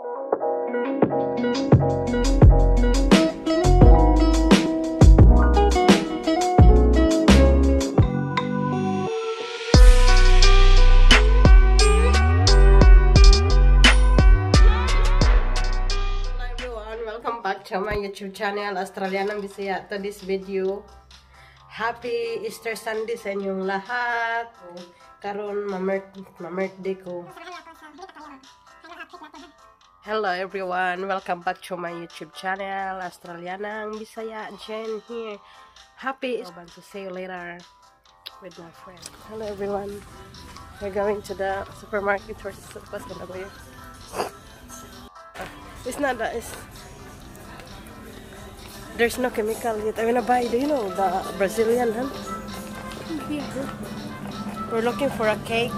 Hello everyone, welcome back to my YouTube channel, Australianang Bisaya. To this video, Happy Easter Sunday sa inyong lahat. Karon ma-birthday ko. Hello everyone, welcome back to my YouTube channel, Australianang Bisaya. Jen here. Happy Easter. So see you later with my friend. Hello everyone. We're going to the supermarket for what's gonna go here. It's not that, it's there's no chemical yet. I'm gonna buy, do you know the Brazilian, huh? Yeah. We're looking for a cake.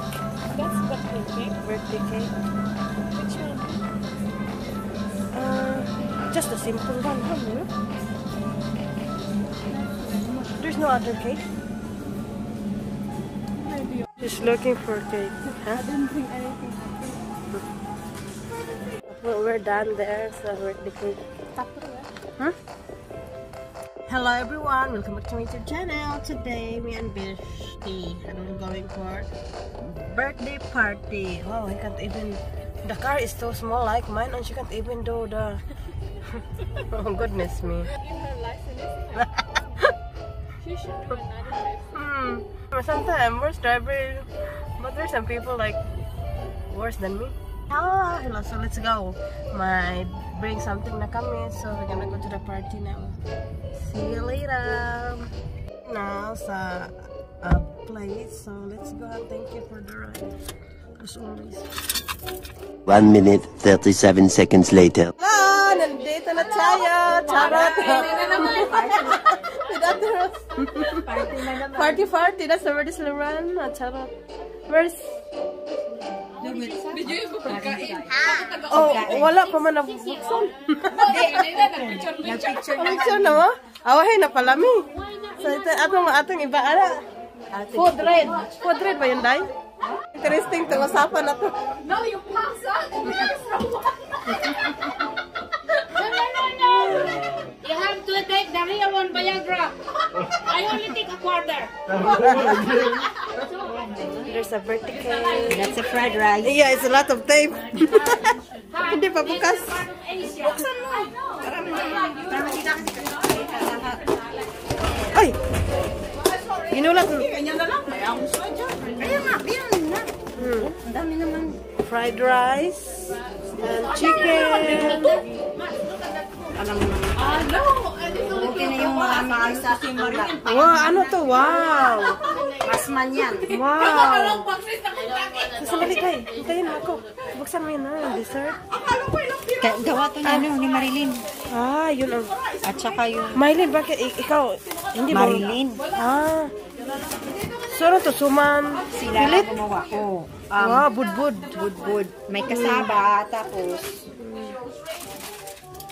That's birthday cake. Birthday cake. Which one? Just a simple one, huh? You know? There's no other cake. Maybe. She's looking for a cake. Huh? I didn't bring anything. Well, we're done there, so birthday cake. Huh? Hello everyone, welcome back to my YouTube channel. Today, me and Bishti and we're going for birthday party. Wow, I can't even, the car is so small like mine and she can't even do the, oh goodness me. Give her license, isn't it? She should do another race. Sometimes worse driver, but there's some people like worse than me. Hello, hello, so let's go. My bring something na kami, so we're gonna go to the party now. See you later. Now sa place, so let's go. Thank you for the ride, as always. 1 minute, 37 seconds later. Hello, nandito na tayo. Charot. With others. Party, party. That's the word is Laran. Charot. Where's... Oh, wala pa man nabuksan. Picture na mo? Awahin na pala mi. So ito, atong iba ara. Food red. Food red ba yun, Day? Interesting itong usapan na to. No, you pass out. No. You have to take the real one, Viagra. I only take a quarter. There's a birthday cake. That's a fried rice. Yeah, it's a lot of tape. Hindi pa bukas. Part of Asia. Ay! Ginulat. Kanya na lang. May angos na dyan. Kaya nga, yan na. Ang dami naman. Fried rice and chicken. Buti na yung mga sa Wow, ano to? Wow! Masman yan. Wow! Sasabali tayo. Hintayin mo ako. Buksan mo yun na. Dessert. Gawa to ni, ano, ni Marilyn. Ah, yun ang... At saka yung Marilyn, bakit ikaw? Hindi ba? Marilyn. Ah. So, ano to? Suman? Sila Pilit? ang gumawa. Oh, Wow, budbud. Budbud. May kasaba, tapos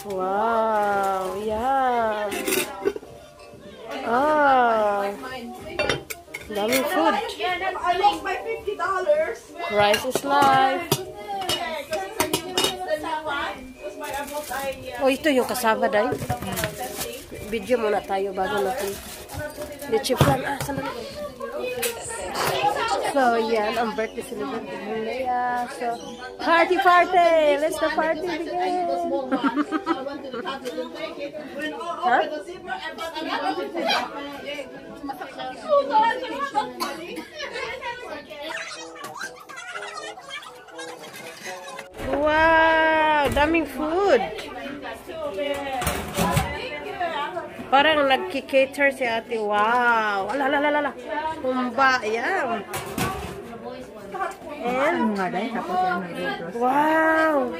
Wow, yum. Ah. Daming food. I lost my $50. Rice is life. Oh, ito yung kasaba, day. Video muna tayo bago natin. Leche flan. Ah, sandali. So, yan ang birthday celebrate ni Leia. So, party, party! Let's the party begin! Huh? Wow! Daming food! Parang nagki-cater si ate. Wow! Ala, ala, ala, ala. Humba. Yan. And, nga dahil, tapos ano, wow!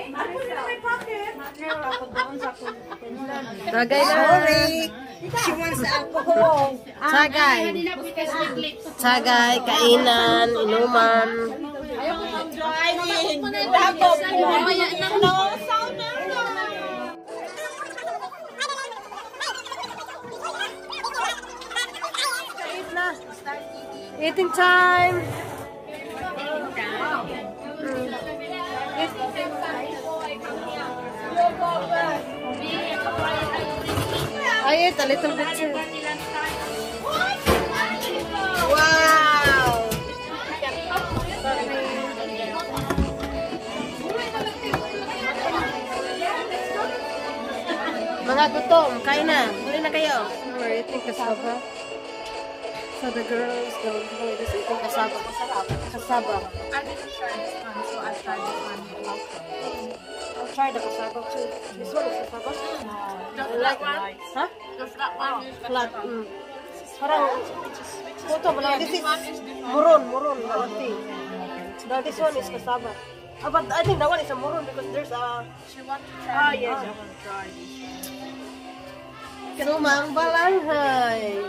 Tagay na. Sorry! She wants alcohol. Tagay. Tagay, kainan, inuman. Mamaya na. Na. Eating time. eat a little bit too. Wow! Sorry. Mga gutom, kain na. Huli na kayo. We're eating cassava. So the girls, the boys eating cassava. Cassava. I didn't try this one, so I tried this one also. I'll try the cassava too. This one is cassava. The I like flat one. Huh? The flat one is Flat. Parang, photo mo lang. This is moron, moron, roti. No, this one is cassava. Ah, but I think that one is a moron because there's a... She want to try. Ah, yes, I want to try this. Sumang balanghay.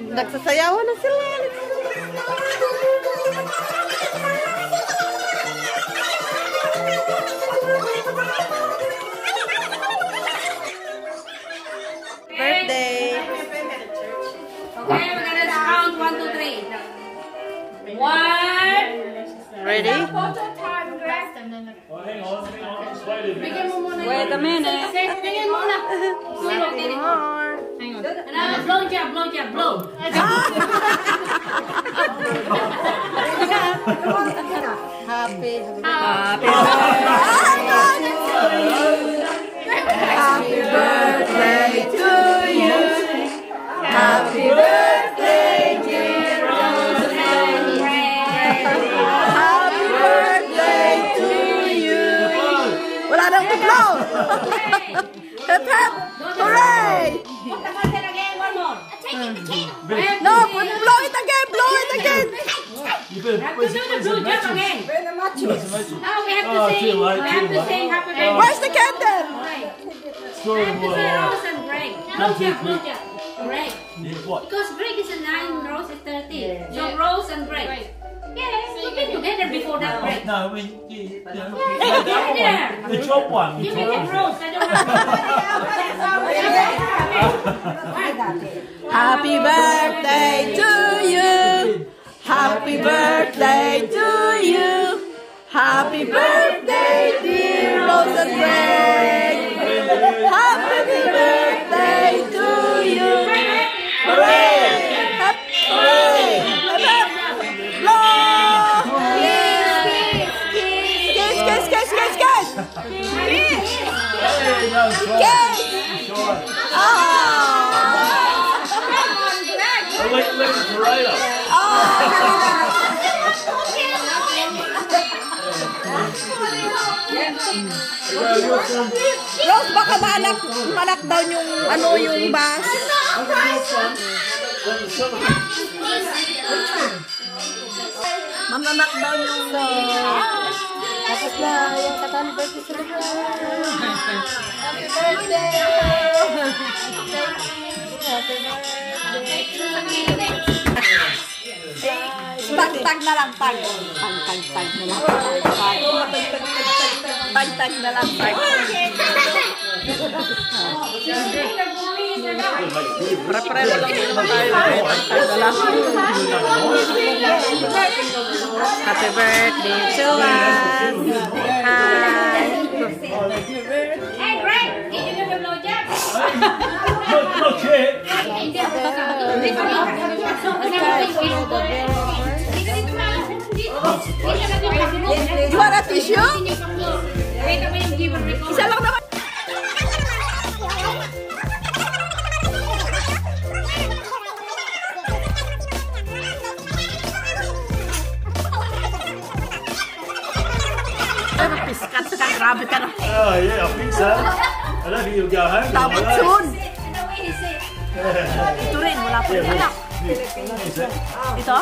Nagsasayawan na sila. Birthday. Okay, we're gonna count 1, 2, 3. 1. Ready? Photo time, Greg. Oh, hang on, just wait a minute. Bigyan mo muna. Wait a minute. Tingin muna. Sulok din. More. Hang on. And blow job, blow job, blow. Happy, happy Happy birthday to you. Happy birthday, dear Roseanne. Happy birthday to you. Wala nang to-blow! Hep hep! Hooray! Put the candle again, one more. No, blow it again! Blow it again! You better, We have to where's, do the where's the blue job matches? again. Where's the matches? Now we have to Oh, sing. too late, We have too to late. sing happy birthday. Where's the candle? Story We have of to my say life. Rose and Greg. Blow too job, blow quick. job. Greg. Yeah, what? Because Greg is a 9, Rose is 30. So Rose and Greg. Yeah, we've been together before that, Greg. No, I mean, yeah, yeah. The other Yeah. one, the job one. Give me the Rose. I don't have. Happy birthday to you. Happy birthday to you. Happy birthday, dear Rose and Greg. Happy birthday to you. Hooray! Hooray! Hip, hip. Blow! Kiss, kiss, kiss, kiss, kiss! Hey, no, it's fine. Kiss! It's fine. Ah! Let the parade up. Rose, baka malak down yung ano yung bus. Mamamak down yung Tapos na yung Katan birthday celebration. Happy birthday! Thank you. Happy birthday to you. Tag tag na lang tag. Tag tag tag na lang. Tag tag tag na lang tag. Pare-pareho lang din naman tayo. Tag tag na lang. Happy birthday to us. Hi. Hey, Greg, did you give a blow job? Not yet. You want a tissue? Isa lang naman. Piskat ka, grabe ka na. Oh, yeah, I think so. I don't think you'll go home Tapos tonight, eh? soon. Ito rin, wala pa rin anak. Ito?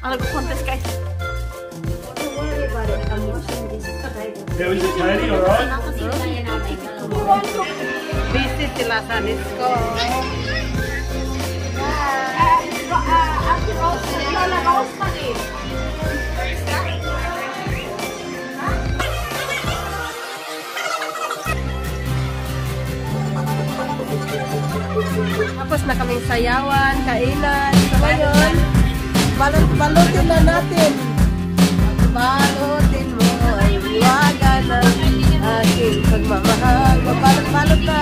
Ang nag-contest guys. How is it, Katie? All right? Busy sila sa disco. Ate Rose, Lola Rose pa rin. Tapos na kaming sayawan, kainan. So ngayon, balutin na natin. Balutin mo ang hiwaga ng aking pagmamahal. Babalot-balot na.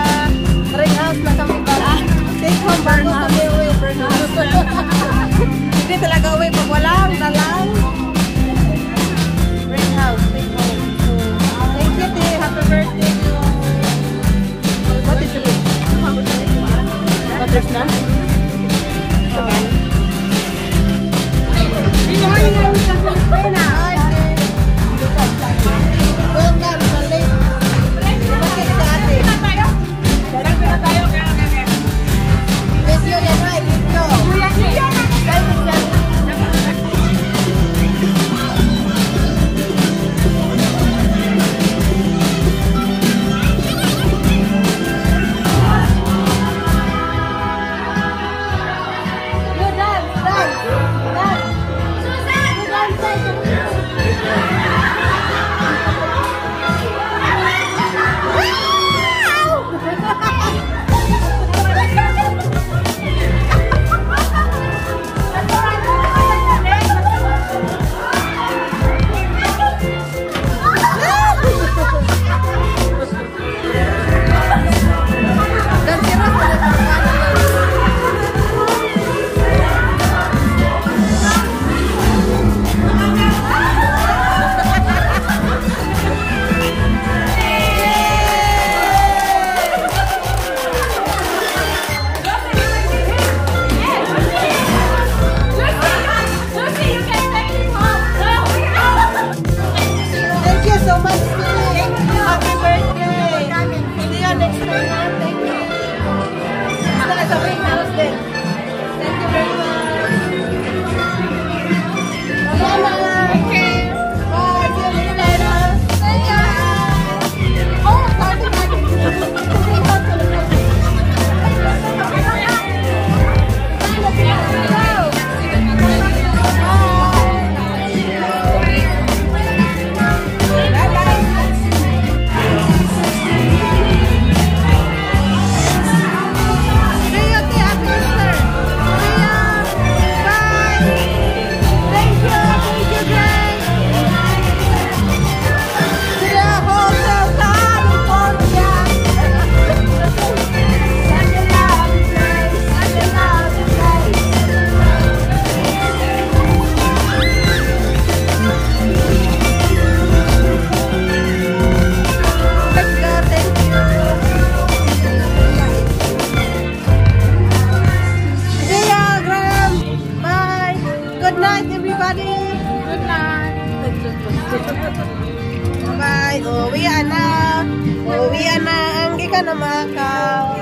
Uwi na. Uwi na ang gikan na Macau.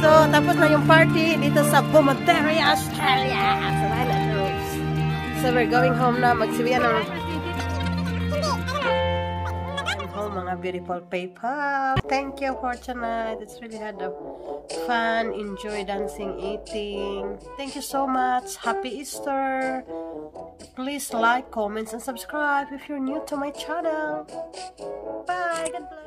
So, tapos na yung party dito sa Bomaderry, Australia. So, bye na, troops. So, we're going home na. Magsiwian ng home, mga beautiful people. Thank you for tonight. It's really had a fun, enjoy dancing, eating. Thank you so much. Happy Easter. Please like, comment, and subscribe if you're new to my channel. Bye. God bless.